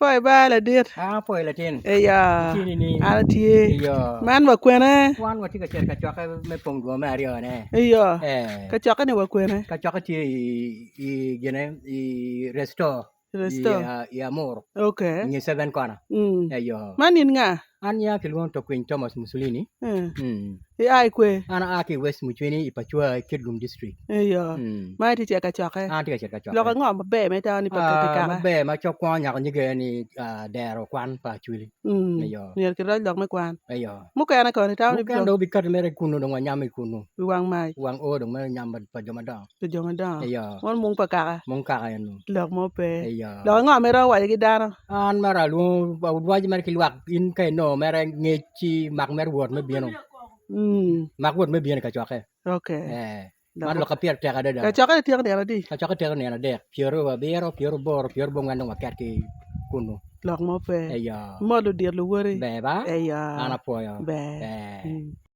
Pwoyo ba ladit. An apwoyo latin. Eya. Itye nining? An atye. Iyo. Man wa kwene? Wan watye ka cito i kacokke me pong dwon me aryone. Iyo. Eh. Kacokke ni wa kwene? Kacokke tye i i gine i restore. Restore. I, i Amuru. Okay. I nge Seven Corner. Mm. Eyo. Man in nga? An nyinga kilwongo Tokwiny Thomas Mussolini. Eh. Mm. Ia i kwe? An aa ki i West Mucwini i Pacwa i Kitgum District. Eyo. Mm. Ma itye cito kacokke? An atye ka cito kacokke. Lok ango maber ma itamo ni pa Ah, pi kaka? maber ma cok kwongo nyako nyige en ni ah, dero kwan pa Acholi. Mm. Eyo. Myero kiroc lok me kwan. Eyo. Mukene kono itamo ni Mukene dong obikati mere kunu dong wanyamo i kunu. I wang mac. Wang o dong mere nyam pa jo madongo. Pi jo madongo. Eyo. Mon mung pa kaka. Mung kaka eno. Lok mo pe. Eyo. Lok ango ma iromo waco ki dano? An mere alwongo awaco mere ki lwak in ka inongo mere ngec ci mak mere wot me bino. Mm. Mak wot me bino i kacokke. Okay. Eh. Man lok ma pire tek adada. Kacokke ni tyeko nino adi? Kacokke tyeko nino adek, pyerabiro, pyeraboro, pyerabongwen dong waket ki kunu. Lok mo pe. Eyo. Imot ludito luwoti. Ber ba? Eyo. An apwoyo. Ber. Ber. Mm.